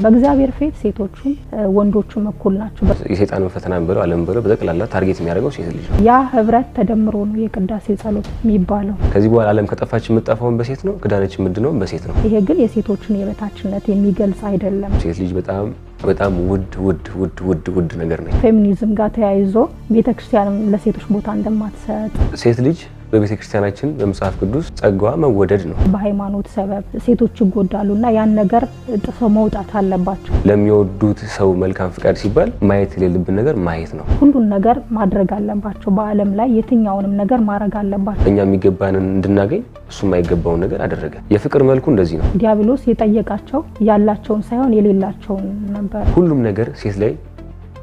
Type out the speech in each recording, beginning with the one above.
በእግዚአብሔር ፊት ሴቶቹም ወንዶቹም እኩል ናቸው። የሰይጣንን ፈተና ብለው ዓለም ብለው በጠቅላላ target የሚያደርገው ሴት ልጅ ነው። ያ ህብረት ተደምሮ ነው የቅዳሴ ጸሎት የሚባለው። ከዚህ በኋላ ዓለም ከጠፋች የምትጠፋውን በሴት ነው፣ ከዳነች የምትድነውን በሴት ነው። ይሄ ግን የሴቶችን የበታችነት የሚገልጽ አይደለም። ሴት ልጅ በጣም በጣም ውድ ውድ ውድ ውድ ውድ ነገር ነች። ፌሚኒዝም ጋር ተያይዞ ቤተክርስቲያንም ለሴቶች ቦታ እንደማትሰጥ፣ ሴት ልጅ በቤተ ክርስቲያናችን በመጽሐፍ ቅዱስ ጸጋዋ መወደድ ነው። በሃይማኖት ሰበብ ሴቶች ይጎዳሉ እና ያን ነገር ጥሰው መውጣት አለባቸው። ለሚወዱት ሰው መልካም ፍቃድ ሲባል ማየት የሌለብን ነገር ማየት ነው። ሁሉን ነገር ማድረግ አለባቸው። በዓለም ላይ የትኛውንም ነገር ማድረግ አለባቸው። እኛ የሚገባንን እንድናገኝ እሱ የማይገባውን ነገር አደረገ። የፍቅር መልኩ እንደዚህ ነው። ዲያብሎስ የጠየቃቸው ያላቸውን ሳይሆን የሌላቸውን ነበር። ሁሉም ነገር ሴት ላይ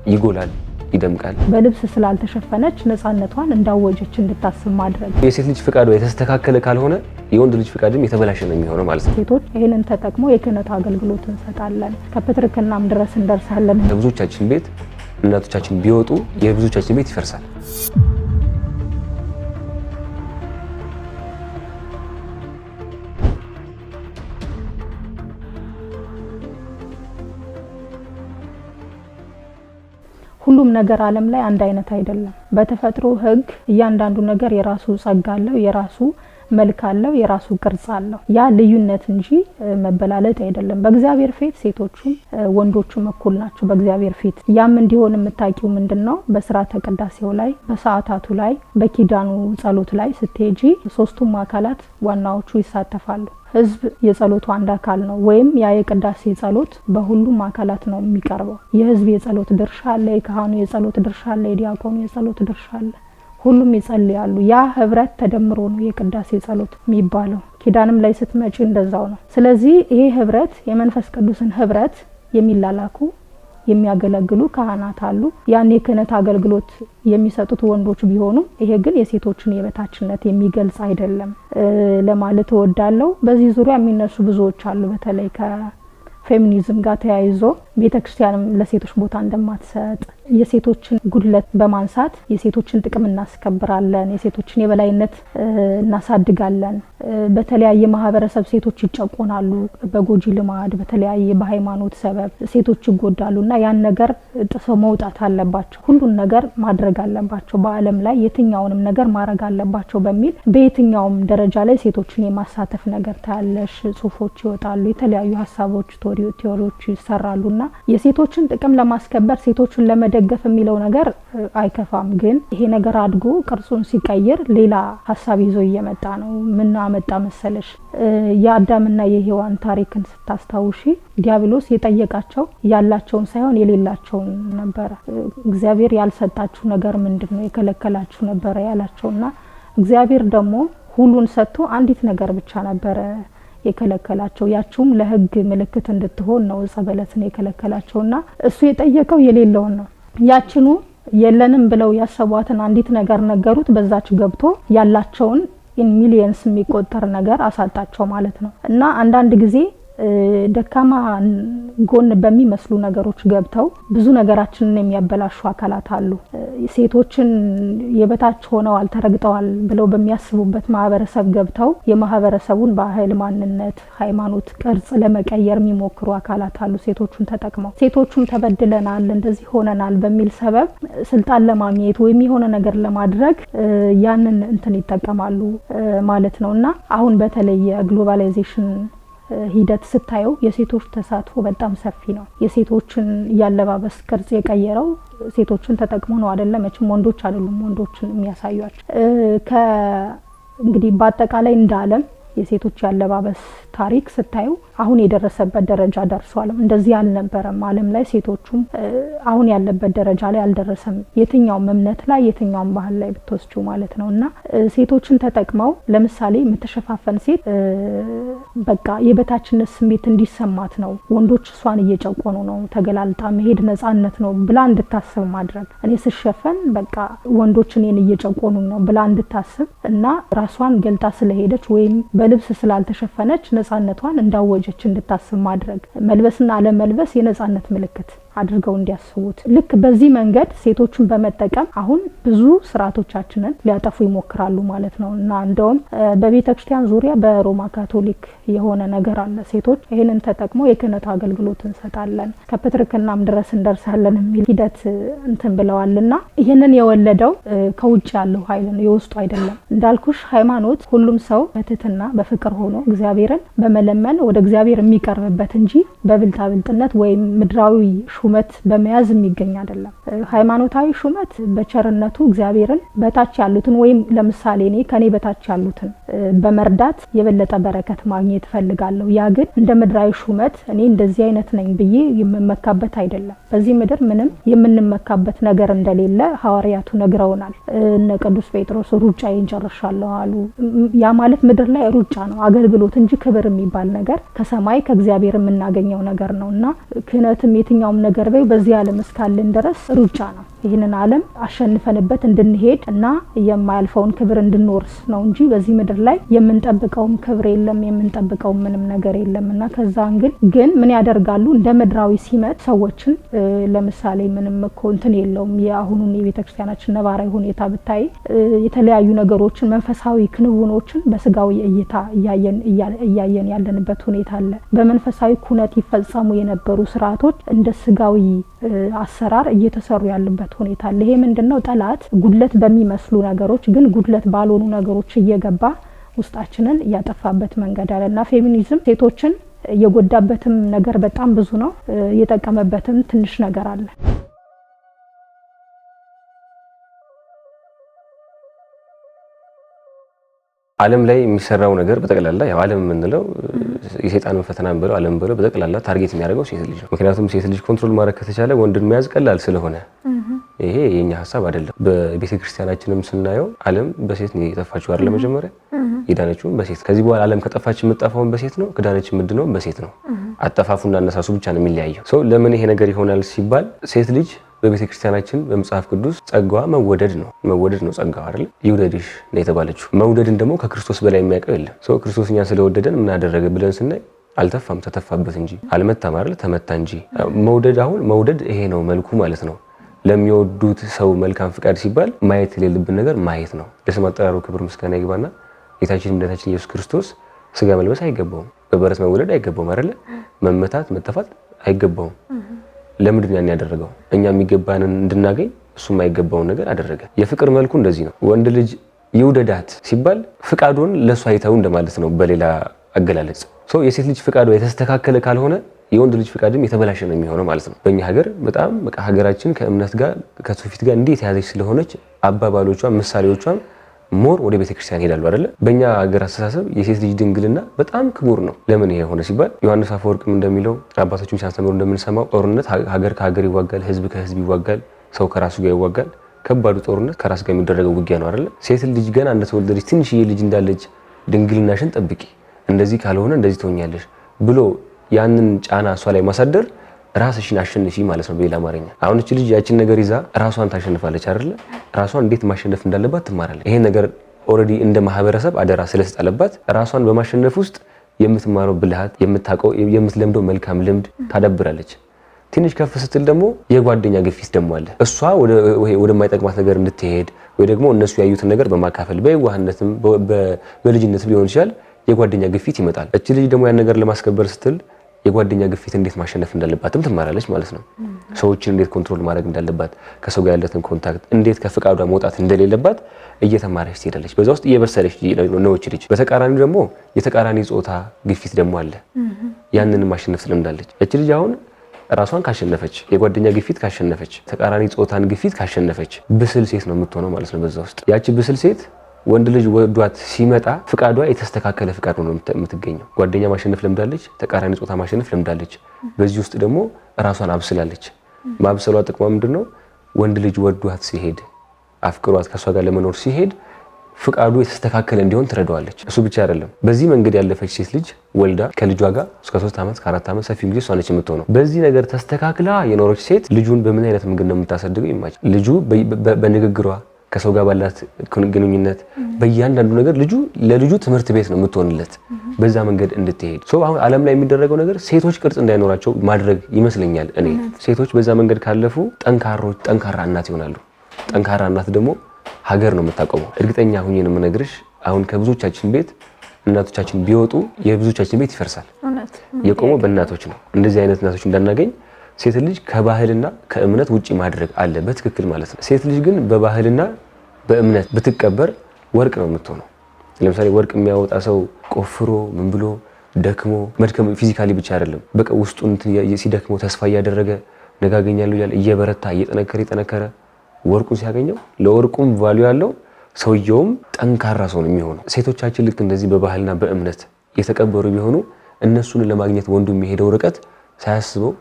ይጎላል፣ ይደምቃል። በልብስ ስላልተሸፈነች ነፃነቷን እንዳወጀች እንድታስብ ማድረግ። የሴት ልጅ ፍቃዷ የተስተካከለ ካልሆነ የወንድ ልጅ ፍቃድም የተበላሸ ነው የሚሆነው ማለት ነው። ሴቶች ይህንን ተጠቅሞ የክህነት አገልግሎት እንሰጣለን፣ ከፕትርክናም ድረስ እንደርሳለን። ከብዙዎቻችን ቤት እናቶቻችን ቢወጡ የብዙዎቻችን ቤት ይፈርሳል። ሁሉም ነገር ዓለም ላይ አንድ አይነት አይደለም። በተፈጥሮ ሕግ እያንዳንዱ ነገር የራሱ ጸጋ አለው፣ የራሱ መልክ አለው፣ የራሱ ቅርጽ አለው። ያ ልዩነት እንጂ መበላለጥ አይደለም። በእግዚአብሔር ፊት ሴቶቹም ወንዶቹም እኩል ናቸው በእግዚአብሔር ፊት። ያም እንዲሆን የምታውቂው ምንድን ነው? በስርዓተ ቅዳሴው ላይ፣ በሰዓታቱ ላይ፣ በኪዳኑ ጸሎት ላይ ስትሄጂ ሶስቱም አካላት ዋናዎቹ ይሳተፋሉ። ህዝብ የጸሎቱ አንድ አካል ነው። ወይም ያ የቅዳሴ ጸሎት በሁሉም አካላት ነው የሚቀርበው። የህዝብ የጸሎት ድርሻ አለ፣ የካህኑ የጸሎት ድርሻ አለ፣ የዲያቆኑ የጸሎት ድርሻ አለ። ሁሉም ይጸልያሉ። ያ ህብረት ተደምሮ ነው የቅዳሴ ጸሎት የሚባለው። ኪዳንም ላይ ስትመጪ እንደዛው ነው። ስለዚህ ይሄ ህብረት የመንፈስ ቅዱስን ህብረት የሚላላኩ የሚያገለግሉ ካህናት አሉ። ያን የክህነት አገልግሎት የሚሰጡት ወንዶች ቢሆኑም ይሄ ግን የሴቶችን የበታችነት የሚገልጽ አይደለም ለማለት እወዳለሁ። በዚህ ዙሪያ የሚነሱ ብዙዎች አሉ። በተለይ ከፌሚኒዝም ጋር ተያይዞ ቤተክርስቲያንም ለሴቶች ቦታ እንደማትሰጥ፣ የሴቶችን ጉድለት በማንሳት የሴቶችን ጥቅም እናስከብራለን፣ የሴቶችን የበላይነት እናሳድጋለን። በተለያየ ማህበረሰብ ሴቶች ይጨቆናሉ፣ በጎጂ ልማድ፣ በተለያየ በሃይማኖት ሰበብ ሴቶች ይጎዳሉ እና ያን ነገር ጥሰው መውጣት አለባቸው። ሁሉን ነገር ማድረግ አለባቸው። በዓለም ላይ የትኛውንም ነገር ማድረግ አለባቸው በሚል በየትኛውም ደረጃ ላይ ሴቶችን የማሳተፍ ነገር ታያለሽ። ጽሁፎች ይወጣሉ፣ የተለያዩ ሀሳቦች፣ theory ዎች ይሰራሉና የሴቶችን ጥቅም ለማስከበር ሴቶችን ለመደገፍ የሚለው ነገር አይከፋም። ግን ይሄ ነገር አድጎ ቅርጹን ሲቀይር ሌላ ሀሳብ ይዞ እየመጣ ነው። ምን አመጣ መሰለሽ? የአዳምና የሔዋን ታሪክን ስታስታውሺ ዲያብሎስ የጠየቃቸው ያላቸውን ሳይሆን የሌላቸውን ነበረ። እግዚአብሔር ያልሰጣችሁ ነገር ምንድን ነው የከለከላችሁ ነበረ ያላቸውና እግዚአብሔር ደግሞ ሁሉን ሰጥቶ አንዲት ነገር ብቻ ነበረ የከለከላቸው። ያችውም ለሕግ ምልክት እንድትሆን ነው ዕፀ በለስን የከለከላቸውና እሱ የጠየቀው የሌለውን ነው። ያችኑ የለንም ብለው ያሰቧትን አንዲት ነገር ነገሩት። በዛች ገብቶ ያላቸውን in millions የሚቆጠር ነገር አሳጣቸው ማለት ነው። እና አንዳንድ ጊዜ ደካማ ጎን በሚመስሉ ነገሮች ገብተው ብዙ ነገራችንን የሚያበላሹ አካላት አሉ። ሴቶችን የበታች ሆነዋል፣ ተረግጠዋል ብለው በሚያስቡበት ማህበረሰብ ገብተው የማህበረሰቡን ባህል፣ ማንነት፣ ሃይማኖት ቅርጽ ለመቀየር የሚሞክሩ አካላት አሉ። ሴቶቹን ተጠቅመው ሴቶቹም ተበድለናል፣ እንደዚህ ሆነናል በሚል ሰበብ ስልጣን ለማግኘት ወይም የሆነ ነገር ለማድረግ ያንን እንትን ይጠቀማሉ ማለት ነው። እና አሁን በተለይ የ globalization ሂደት ስታየው የሴቶች ተሳትፎ በጣም ሰፊ ነው። የሴቶችን ያለባበስ ቅርጽ የቀየረው ሴቶችን ተጠቅሞ ነው አይደለም። መቼም ወንዶች አይደሉም ወንዶችን የሚያሳዩቸው። እንግዲህ በአጠቃላይ እንደ ዓለም የሴቶች ያለባበስ ታሪክ ስታዩ አሁን የደረሰበት ደረጃ ደርሷል። እንደዚህ አልነበረም። ዓለም ላይ ሴቶቹም አሁን ያለበት ደረጃ ላይ አልደረሰም። የትኛውም እምነት ላይ የትኛውም ባህል ላይ ብትወስጂው ማለት ነው። እና ሴቶችን ተጠቅመው ለምሳሌ የምትሸፋፈን ሴት በቃ የበታችነት ስሜት እንዲሰማት ነው፣ ወንዶች እሷን እየጨቆኑ ነው፣ ተገላልጣ መሄድ ነጻነት ነው ብላ እንድታስብ ማድረግ፣ እኔ ስሸፈን በቃ ወንዶች እኔን እየጨቆኑ ነው ብላ እንድታስብ እና ራሷን ገልጣ ስለሄደች ወይም በልብስ ስላልተሸፈነች ነጻነቷን እንዳወጀች እንድታስብ ማድረግ። መልበስና አለመልበስ የነጻነት ምልክት አድርገው እንዲያስቡት። ልክ በዚህ መንገድ ሴቶችን በመጠቀም አሁን ብዙ ስርዓቶቻችንን ሊያጠፉ ይሞክራሉ ማለት ነው። እና እንደውም በቤተ ክርስቲያን ዙሪያ በሮማ ካቶሊክ የሆነ ነገር አለ። ሴቶች ይህንን ተጠቅመው የክህነት አገልግሎት እንሰጣለን፣ ከፕትርክናም ድረስ እንደርሳለን የሚል ሂደት እንትን ብለዋልና ይህንን የወለደው ከውጭ ያለው ኃይል ነው፣ የውስጡ አይደለም። እንዳልኩሽ ሃይማኖት ሁሉም ሰው በትህትና በፍቅር ሆኖ እግዚአብሔርን በመለመን ወደ እግዚአብሔር የሚቀርብበት እንጂ በብልጣብልጥነት ወይም ምድራዊ ሹመት በመያዝ የሚገኝ አይደለም። ሃይማኖታዊ ሹመት በቸርነቱ እግዚአብሔርን በታች ያሉትን ወይም ለምሳሌ እኔ ከኔ በታች ያሉትን በመርዳት የበለጠ በረከት ማግኘት እፈልጋለሁ። ያ ግን እንደ ምድራዊ ሹመት እኔ እንደዚህ አይነት ነኝ ብዬ የምመካበት አይደለም። በዚህ ምድር ምንም የምንመካበት ነገር እንደሌለ ሐዋርያቱ ነግረውናል። እነ ቅዱስ ጴጥሮስ ሩጫዬን ጨርሻለሁ አሉ። ያ ማለት ምድር ላይ ሩጫ ነው፣ አገልግሎት እንጂ ክብር የሚባል ነገር ከሰማይ ከእግዚአብሔር የምናገኘው ነገር ነው። እና ክህነትም የትኛውም ነገር በይ በዚህ ዓለም እስካለን ድረስ ሩጫ ነው። ይህንን ዓለም አሸንፈንበት እንድንሄድ እና የማያልፈውን ክብር እንድንወርስ ነው እንጂ በዚህ ምድር ላይ የምንጠብቀውም ክብር የለም፣ የምንጠብቀውም ምንም ነገር የለም። እና ከዛን ግን ምን ያደርጋሉ? እንደ ምድራዊ ሲመት ሰዎችን ለምሳሌ ምንም እኮ እንትን የለውም። የአሁኑን የቤተክርስቲያናችን ነባራዊ ሁኔታ ብታይ የተለያዩ ነገሮችን፣ መንፈሳዊ ክንውኖችን በስጋዊ እይታ እያየን ያለንበት ሁኔታ አለ። በመንፈሳዊ ኩነት ይፈጸሙ የነበሩ ስርዓቶች እንደ ስጋዊ አሰራር እየተሰሩ ያሉበት ሁኔታ አለ። ይሄ ምንድነው? ጠላት ጉድለት በሚመስሉ ነገሮች ግን ጉድለት ባልሆኑ ነገሮች እየገባ ውስጣችንን እያጠፋበት መንገድ አለ። እና ፌሚኒዝም ሴቶችን የጎዳበትም ነገር በጣም ብዙ ነው፣ የጠቀመበትም ትንሽ ነገር አለ። ዓለም ላይ የሚሰራው ነገር በጠቅላላ፣ ያው ዓለም የምንለው የሰይጣንን ፈተና ብለው ዓለም ብለው፣ በጠቅላላ target የሚያደርገው ሴት ልጅ ነው። ምክንያቱም ሴት ልጅ control ማድረግ ከተቻለ ወንድን መያዝ ቀላል ስለሆነ። ይሄ የኛ ሀሳብ አይደለም። በቤተ ክርስቲያናችንም ስናየው ዓለም በሴት ነው የጠፋችው አይደል? መጀመሪያ የዳነችውም በሴት። ከዚህ በኋላ ዓለም ከጠፋች የምትጠፋውን በሴት ነው፣ ከዳነች የምትድነው በሴት ነው። አጠፋፉና አነሳሱ ብቻ ነው የሚለያየው። So ለምን ይሄ ነገር ይሆናል ሲባል ሴት ልጅ በቤተ ክርስቲያናችን በመጽሐፍ ቅዱስ ጸጋዋ መወደድ ነው። መወደድ ነው ጸጋዋ አይደል? ይውደድሽ ነው የተባለችው። መውደድን ደግሞ ከክርስቶስ በላይ የሚያውቀው የለም። So ክርስቶስ እኛን ስለወደደን ምን አደረገ ብለን ስናይ አልተፋም፣ ተተፋበት እንጂ፣ አልመታም አይደል? ተመታ እንጂ። መውደድ፣ አሁን መውደድ ይሄ ነው መልኩ ማለት ነው። ለሚወዱት ሰው መልካም ፍቃድ ሲባል ማየት የሌለብን ነገር ማየት ነው። ለስም አጠራሩ ክብር ምስጋና ይግባና ጌታችን መድኃኒታችን ኢየሱስ ክርስቶስ ስጋ መልበስ አይገባውም። በበረት መወለድ አይገባውም አይደለ? መመታት መተፋት አይገባውም። ለምንድን ያን ያደረገው? እኛ የሚገባንን እንድናገኝ እሱ የማይገባውን ነገር አደረገ። የፍቅር መልኩ እንደዚህ ነው። ወንድ ልጅ ይውደዳት ሲባል ፍቃዱን ለእሷ አይተው እንደማለት ነው። በሌላ አገላለጽ so የሴት ልጅ ፍቃዷ የተስተካከለ ካልሆነ የወንድ ልጅ ፍቃድም የተበላሸ ነው የሚሆነው ማለት ነው። በእኛ ሀገር በጣም በቃ ሀገራችን ከእምነት ጋር ከትውፊት ጋር እንዲህ የተያዘች ስለሆነች አባባሎቿም ምሳሌዎቿም more ወደ ቤተክርስቲያን ይሄዳሉ አይደለ? በእኛ ሀገር አስተሳሰብ የሴት ልጅ ድንግልና በጣም ክቡር ነው። ለምን ይሄ የሆነ ሲባል ዮሐንስ አፈወርቅም እንደሚለው፣ አባቶችም ሲያስተምሩ እንደምንሰማው ጦርነት ሀገር ከሀገር ይዋጋል፣ ህዝብ ከህዝብ ይዋጋል፣ ሰው ከራሱ ጋር ይዋጋል። ከባዱ ጦርነት ከራስ ጋር የሚደረገው ውጊያ ነው አይደለ? ሴት ልጅ ገና እንደተወለደች ትንሽዬ ልጅ እንዳለች ድንግልናሽን ጠብቂ፣ እንደዚህ ካልሆነ እንደዚህ ትሆኛለሽ ብሎ ያንን ጫና እሷ ላይ ማሳደር ራስሽን አሸንፊ ማለት ነው በሌላ አማርኛ። አሁን እቺ ልጅ ያችን ነገር ይዛ ራሷን ታሸንፋለች አይደለ? ራሷን እንዴት ማሸነፍ እንዳለባት ትማራለች። ይሄን ነገር already እንደ ማህበረሰብ አደራ ስለተጣለባት ራሷን በማሸነፍ ውስጥ የምትማረው ብልሃት፣ የምታውቀው፣ የምትለምደው መልካም ልምድ ታዳብራለች። ትንሽ ከፍ ስትል ደግሞ የጓደኛ ግፊት ደግሞ አለ። እሷ ወደማይጠቅማት ነገር እንድትሄድ ወይ ደግሞ እነሱ ያዩትን ነገር በማካፈል በየዋህነትም በልጅነትም ሊሆን ይችላል የጓደኛ ግፊት ይመጣል። እቺ ልጅ ደግሞ ያን ነገር ለማስከበር ስትል የጓደኛ ግፊት እንዴት ማሸነፍ እንዳለባትም ትማራለች ማለት ነው። ሰዎችን እንዴት control ማድረግ እንዳለባት፣ ከሰው ጋር ያላትን contact እንዴት ከፍቃዷ መውጣት እንደሌለባት እየተማረች ትሄዳለች። በዛ ውስጥ እየበሰለች ነው እቺ ልጅ። በተቃራኒው ደግሞ የተቃራኒ ጾታ ግፊት ደግሞ አለ። ያንን ማሸነፍ ትለምዳለች። እቺ ልጅ አሁን ራሷን ካሸነፈች፣ የጓደኛ ግፊት ካሸነፈች፣ ተቃራኒ ጾታን ግፊት ካሸነፈች ብስል ሴት ነው የምትሆነው ማለት ነው። በዛ ውስጥ ያቺ ብስል ሴት ወንድ ልጅ ወዷት ሲመጣ ፍቃዷ የተስተካከለ ፍቃድ ነው የምትገኘው። ጓደኛ ማሸነፍ ለምዳለች፣ ተቃራኒ ጾታ ማሸነፍ ለምዳለች። በዚህ ውስጥ ደግሞ ራሷን አብስላለች። ማብሰሏ ጥቅሟ ምንድን ነው? ወንድ ልጅ ወዷት ሲሄድ፣ አፍቅሯት ከእሷ ጋር ለመኖር ሲሄድ ፍቃዱ የተስተካከለ እንዲሆን ትረዳዋለች። እሱ ብቻ አይደለም። በዚህ መንገድ ያለፈች ሴት ልጅ ወልዳ ከልጇ ጋር እስከ 3 ዓመት ከ4 ዓመት ሰፊውን ጊዜ እሷ ነች የምትሆነው። በዚህ ነገር ተስተካክላ የኖረች ሴት ልጁን በምን አይነት መንገድ ነው የምታሳድገው? ይማች ልጁ በንግግሯ፣ ከሰው ጋር ባላት ግንኙነት በእያንዳንዱ ነገር ልጁ ለልጁ ትምህርት ቤት ነው የምትሆንለት፣ በዛ መንገድ እንድትሄድ። So አሁን ዓለም ላይ የሚደረገው ነገር ሴቶች ቅርጽ እንዳይኖራቸው ማድረግ ይመስለኛል። እኔ ሴቶች በዛ መንገድ ካለፉ ጠንካሮች ጠንካራ እናት ይሆናሉ። ጠንካራ እናት ደግሞ ሀገር ነው የምታቆመው። እርግጠኛ ሁኜ ነው የምነግርሽ። አሁን ከብዙዎቻችን ቤት እናቶቻችን ቢወጡ የብዙዎቻችን ቤት ይፈርሳል። የቆመው በእናቶች ነው። እንደዚህ አይነት እናቶች እንዳናገኝ ሴት ልጅ ከባህልና ከእምነት ውጪ ማድረግ አለ በትክክል ማለት ነው። ሴት ልጅ ግን በባህልና በእምነት ብትቀበር ወርቅ ነው የምትሆነው። ለምሳሌ ወርቅ የሚያወጣ ሰው ቆፍሮ ምን ብሎ ደክሞ፣ መድከም physically ብቻ አይደለም፣ በቃ ውስጡን ሲደክመው ተስፋ እያደረገ ነገ አገኛለሁ እያለ እየበረታ እየጠነከረ እየጠነከረ ወርቁን ሲያገኘው ለወርቁም value ያለው ሰውየውም ጠንካራ ሰው ነው የሚሆነው። ሴቶቻችን ልክ እንደዚህ በባህልና በእምነት የተቀበሩ ቢሆኑ እነሱን ለማግኘት ወንዱ የሚሄደው ርቀት ሳያስበው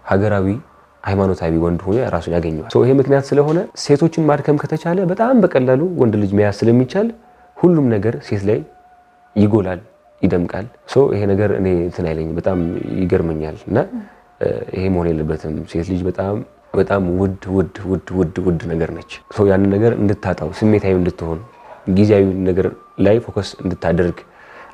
ሀገራዊ ሃይማኖታዊ ወንድ ሆኖ ራሱን ያገኘዋል። ይሄ ምክንያት ስለሆነ ሴቶችን ማድከም ከተቻለ በጣም በቀላሉ ወንድ ልጅ መያዝ ስለሚቻል ሁሉም ነገር ሴት ላይ ይጎላል፣ ይደምቃል። ይሄ ነገር እኔ እንትን አይለኝም፣ በጣም ይገርመኛል። እና ይሄ መሆን የለበትም። ሴት ልጅ በጣም በጣም ውድ ውድ ውድ ውድ ውድ ነገር ነች። ያንን ነገር እንድታጣው ስሜታዊ እንድትሆን ጊዜያዊ ነገር ላይ focus እንድታደርግ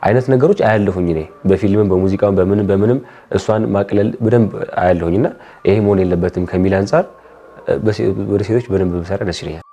አይነት ነገሮች አያለሁኝ እኔ በፊልምም በሙዚቃም በምንም በምንም እሷን ማቅለል በደንብ አያለሁኝ እና ይሄ መሆን የለበትም ከሚል አንጻር ወደ ሴቶች በደንብ ብሰራ ደስ ይለኛል።